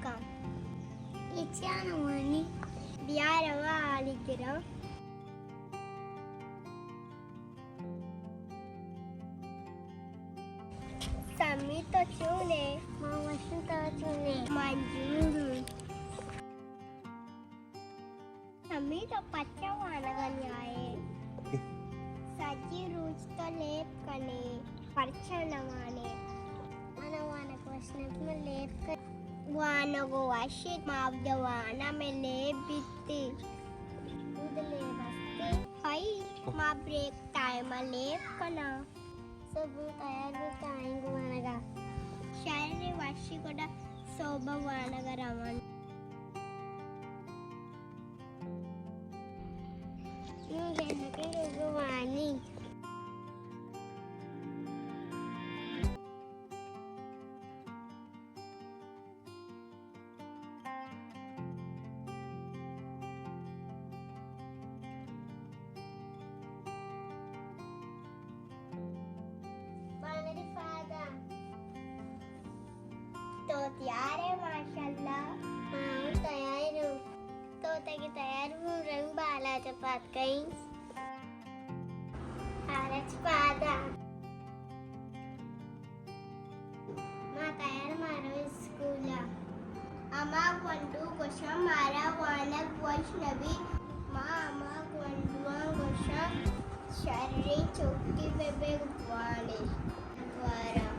کن۔ اے چیا نہ وانی؟ بیا روا آلی گرا۔ سمی تو چون ئے؟ ما وشوں، تو چون ئے؟ من جوڑ اوں۔ سمی تو پچا وانگ ءَ نیائے؟ سجی روچ تو لیب کنے، پرچا نہ وانے؟ من وانگ وش نہ، من لیب کن۔ وانگ وش ایت، ما اود واناں، مئے لیب بیت۔ اود لیب است؟ ہئی، ما بریک ٹائم ءَ لیب کناں۔ سہب تیار بو، کائیں گوں وانگ ءَ۔ شر، وشی گڑا سہب وانگ ءَ رواں۔ نوں زندگی گوں وانی۔ بانری فادا۔ تو تیار ئے؟ ماشاءاللہ۔ ہاں، تیار اوں۔ تو تگی تیار بو، رنگ بالاچ پاد کئیں۔ آرچ پادا۔ ما تیار، ما رو اسکول ءَ۔ ہما گونڈو گوشاں مارا وانگ وش نہ بیت۔ ما ہما گونڈواں گوشاں شریں چُٹی بہ بے، وانیں۔ دوارا۔